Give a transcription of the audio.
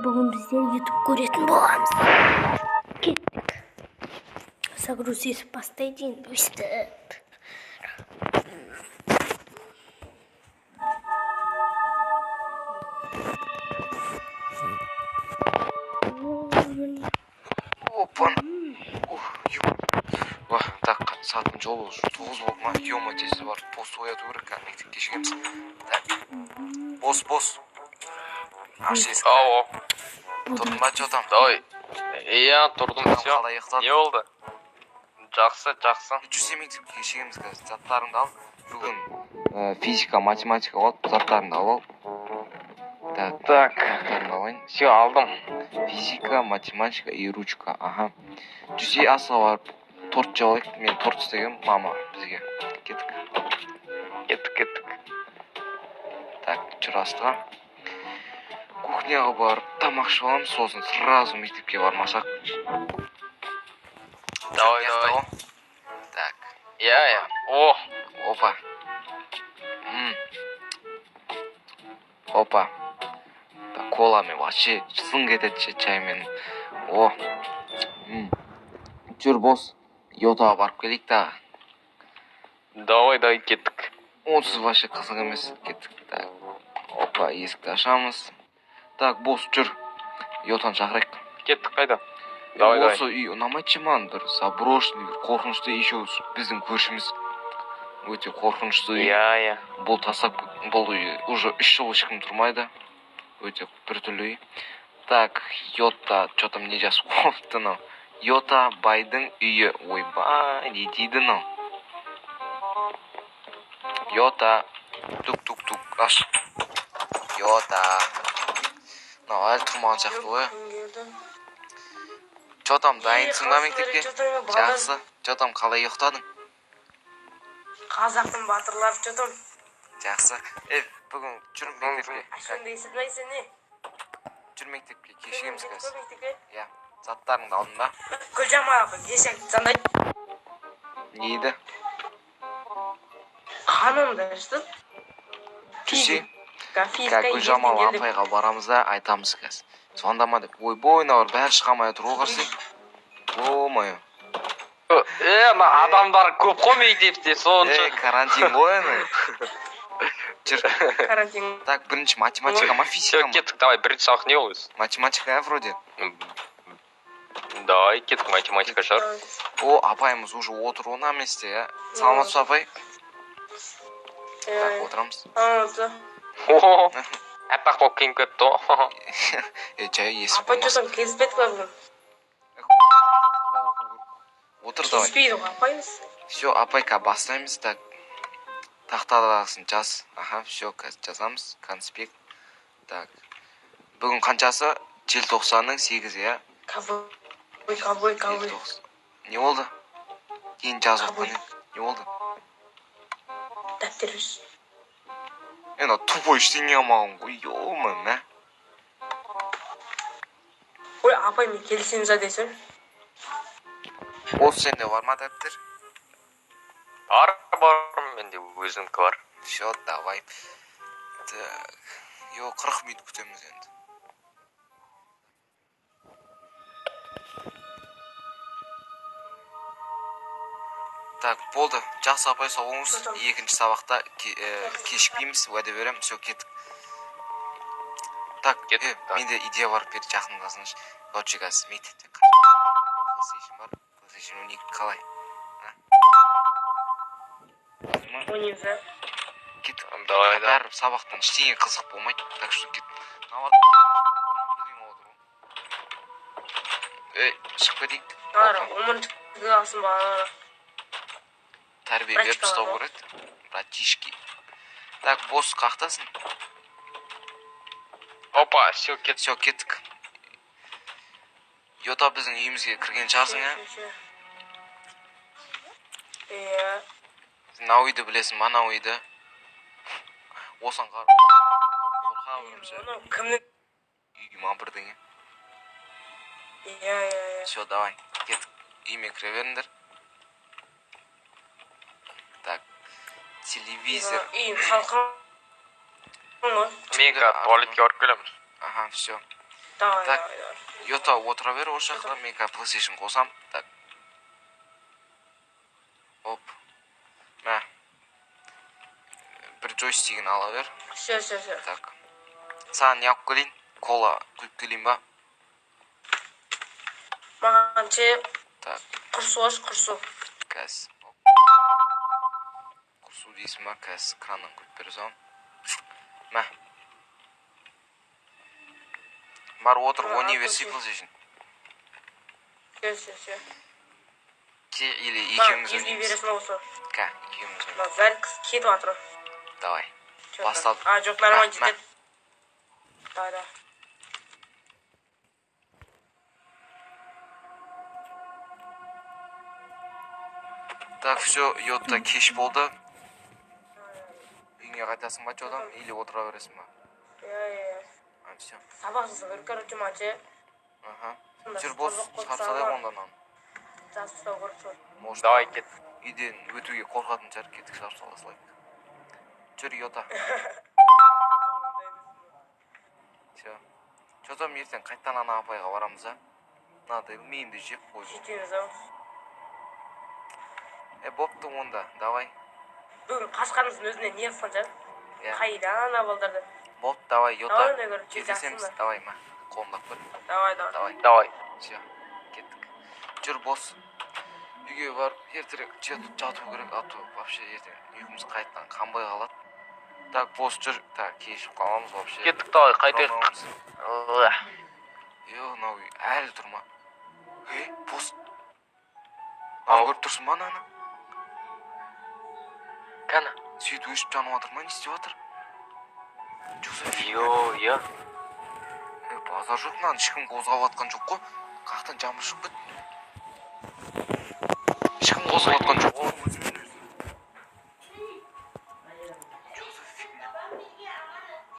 Бүгін біздер YouTube көретін боламыз. Кеттік. Загрузить бастайды енді өйстіп. Опа. Ух, ё. Так, сағаттың жолы уже 9 болды ма? Ё, тез барып пост ояту керек, қазір мектепке кешігеміз. Так. Бос, бос. Аш есікті. Ау, Тұрдың ба, чё там? Давай. Иә, тұрдым, Там все. қалай ұйықтадың? Не болды? Жақсы, жақсы. Жүрсе, мектепке кешігеміз қазір. Заттарыңды ал. Бүгін физика, математика болады, заттарыңды алып ал. Так, Так, заттарыңды алайын. все, алдым. Физика, математика и ручка. Аха. Жүрсе, асыға барып торт жеп алайық. Мен торт істегенмін, мама бізге. Кеттік. Кеттік, кеттік. Так, жүр астыға. Кухняға барып тамақ ішіп аламыз, сосын сразу мектепке бармасақ. Давай, давай. Ғой. Так, Иә, иә. О, опа. Опа. Так, коламен вообще сын кетеді ше, чаймен. О. Жүр, бос. Йотаға барып келейік тағы. Давай, давай, кеттік. Онсыз вообще қызық емес. Кеттік. Так. Опа, есікті ашамыз. Так, бос, жүр. Йотаны шақырайық. Кеттік қайда? Давай, давай. Осы үй ұнамайды ше маған, бір заброшенный, бір қорқынышты, еще біздің көршіміз өте қорқынышты үй. Иә, иә. Бұл тастап, бұл үй уже 3 жыл ешкім тұрмайды, өте біртүрлі үй. Так, Йота, че там, не жазып қойыпты мынау? Йота байдың үйі. Ойбай, не дейді мынау? Йота, тук тук тук, аш, Йота. Мынау әлі тұрмаған сияқты ғой. Че там, дайынсың ба мектепке? Жақсы. Че там, қалай ұйықтадың? Қазақтың батырлары, че там? Жақсы. Е, бүгін жүр мектепке. Ашуыңды естімейсің не? Жүр мектепке, кешігеміз қазір. Мектепке. Иә, заттарыңды алдың ба? Гүлжамал апа есек звондайды. Не дейді? Қанымды ішті. Жүрсе. Физика. Қазір Гүлжамал апайға барамыз да, айтамыз қазір звондама деп. Ойбой, мыналар бәрі шыға алмай отыр ғой, қарасай. Ё-моё. Е, мына адамдар көп қой мектепте, сонша. Е, карантин ғой енді, жүр. Карантин. Так, бірінші математика ма, Все, физика ма? кеттік, давай, бірінші сабақ не ол өзі? Математика, иә, вроде. Давай, кеттік, математика шығар. О, апайымыз уже отыр ғой на месте. Иә, саламатсыз ба, апай? Так, отырамыз. О, аппақ болып киініп келіпті ғой. Е, жай, есік Апай, че болмасын. там, кезбедік па бүгін? Отыр, давай. Кезбейді ғой апайымыз. Все, апайка, бастаймыз. Так, тақтадағысын жаз. Аха, все, қазір жазамыз конспект. Так, бүгін қаншасы? Желтоқсанның 8-і, иә? Ковбой, ковбой, ковбой. Не болды? Кейін жазып Ковбой. жатқан еді. Не болды? Дәптер берші. Е, мынау тупой ештеңе алмаған ғой, е, мә. Ой, апай, мен келісеміз а десем. Осы сенде бар ма дәптер? Бар, бар, менде өзімдікі бар. Все, давай. Так, е, 40 минут күтеміз енді. Так, болды, жақсы, апай, сау болыңыз. Екінші сабақта кешікпейміз, уәде беремін. Все, кеттік. Так, Кеттік, так. менде идея бар, бері жақындасыңшы. Короче, қазір мектепте PlayStation бар, PlayStation ойнайық, қалай, а? Ма? Ойнаймыз а? Кеттік. Давай, давай. Бәрібір сабақтан ештеңе қызық болмайды, так что кет. Мыналар бірдеңе отыр ғой. Ей, шығып кетейік. Ара, 10-шы классың балалары. Тәрбие беріп Братишкалар ұстау ғой. керек, братишки. Так, бос, қақтасың. Опа, все, кеттік. Все, кеттік. Йота, біздің үйімізге кірген шығарсың, иә? Иә. Мынау үйді білесің ба, анау үйді? Осыған қорқамын бірінші. Анау кімнің? Үй ма, бірдеңе. Иә, иә, иә. Все, давай, кеттік, үйіме кіре беріңдер. Так, телевизор. Үйің салқын ғой. Мен қазір туалетке барып келемін. Ага, все. Давай, Так. давай, давай. Йота, отыра бер осы жақта, мен қазір PlayStation қосам. Так. Оп. Мә. Бір джойстигін ала бер. Все, все, все. Так. Саған не алып келейін? Кола құйып келейін ба? Маған ше Так, құр су аш, құр су. қазір. Оп. Құр су дейсің ба? Қазір краннан құйып бере саламын. Мә. Бар, отыр, Мә, ойнай алып берсей көрсей. PlayStation. Все, все, все. Ке, или Маған екеуміз елге ойнаймыз. бересің осы. Ка, екеуміз ойнаймыз. Мына зарядкасы кетіп жатыр. Давай. Чё-то. Басталды. А, жоқ, нормально Мә, мә. жетеді. Давай, давай. Так, все, Йота, кеш болды. Үйіңе қайтасың ба, чё там? Или отыра бересің ба? Иә, иә, иә. А, все. Сабақ жасау керек, короче, маған ше. Аха. Сонда Жүр, бос, сабақ шығарып қойып салайық сабақ онда мынаны. жазып тастау керек сол. Может, Давай, кет. үйден өтуге қорқатын шығар, кеттік, шығарып сала салайық. Жүр, Йота. Все. Чё там, ертең қайтадан ана апайға барамыз, а? Мынадай миымды жеп қойды. Жетеміз ау. Е, бопты онда, давай. Бүгін қашқанымыздың өзіне не қылған шығар? Иә. Қайда ана балдарды? Болды, давай, Йота. Давай, онда, короче, Кездесеміз, жақсы. давай, ма. Қолымдап көр. Давай, давай. Давай. Давай. Все, кеттік. Жүр, бос. Үйге барып ертерек жату керек, а то вообще ертең ұйқымыз қайтадан қанбай қалады. Так, бос, жүр. Так, кешігіп қаламыз вообще. Кеттік, давай, қайтайық. Тұра алмаймыз. Ugh. Е, мынау үй әлі тұр ма? Е, бос. Мынаны көріп тұрсың ба, ананы? Кәні. Свет өшіп жанып жатыр ма, не істеп жатыр? Че за Йо, иә. Е, базар жоқ, мынаны ешкім қозғап жатқан жоқ қой. Қаяқтан жаңбыр шығып кетті?